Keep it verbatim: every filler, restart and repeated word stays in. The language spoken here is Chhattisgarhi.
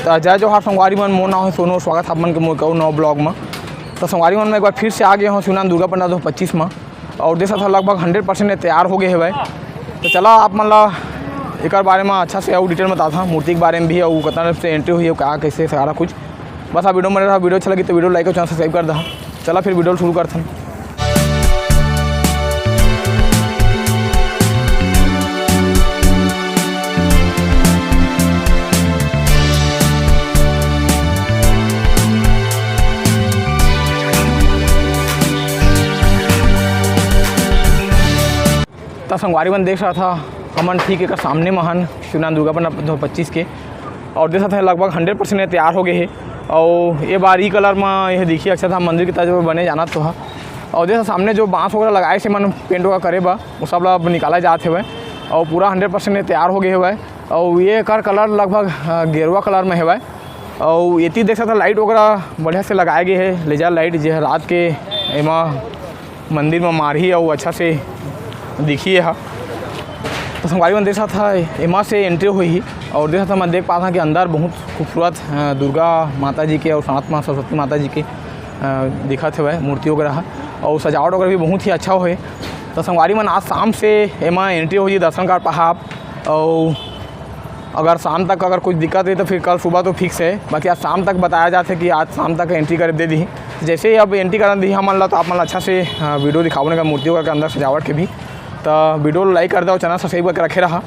त जय जोहार संगवारी मन, मोर नाम हे सोनू, स्वागत हे आप मन के मोर के अउ नवा vlog म। त संगवारी मन, मैं एक बार फिर से आ गे हों शिवनारायण दुर्गा पंडाल दो हज़ार पच्चीस म, अउ देख सकत हव लगभग hundred percent ये तैयार हो गे हवय। त चला आप मन ला एकर बारे म अच्छा से अउ detail म बताथन, मूर्ति के बारे म भी, अउ कतना से entry होही अउ का कइसे सारा कुछ। बस आप video म बने रहा, video अच्छा लगी त video like अउ channel subscribe कर दहा। चला फिर video शुरू करथन। त संगवारी मन देख सकत हव, हमन ठीक एकर सामने म हन शिवनारायण दुर्गा पंडाल दो हज़ार पच्चीस के, अउ देख सकत हव लगभग hundred percent ये तैयार हो गे हे। अउ ये बार ई colour म ये दिखही, अच्छा था मंदिर के तरफ बने जाना तो ह। अउ देख सकत हव सामने जो बांस वगैरह लगाए से मन paint वगैरह करे बर, वो सब ला अब निकाला जात हवय। अउ पूरा hundred percent ये तैयार हो गे हवय। अउ ये एकर colour लगभग, अ, गेरुआ colour म हवय। अउ एती देख सकत हव light वगैरह बढ़िया से लगाए गे हे, laser light, जे ह रात के एमा मंदिर म मारही अउ अच्छा से दिखही एहा। त संगवारी मन देख सकत हव, एमा से entry होही अउ देख सकत हव, मैं देख पात हव कि अंदर बहुत खूबसूरत, अ, दुर्गा माता जी के अउ साथ म सरस्वती माता जी के, अ, दिखत हवय मूर्ति वगैरह ह। अउ सजावट वगैरह भी बहुत ही अच्छा होहे। त संगवारी मन आज शाम से एमा entry होही, दर्शन कर पाहा आप। अउ अगर शाम तक अगर कुछ दिक्कत रही तो फिर कल सुबह तो fix है, बाकी आज शाम तक बताया जात हे कि आज शाम तक entry करे दे दिही। जैसे ही अब entry करन दिही हमन ला, तो आप मन ला अच्छा से, अ, video दिखाबो ना, मूर्ति वगैरह के अंदर सजावट के भी। तो video ला like कर दो, channel subscribe करके रखे रहा।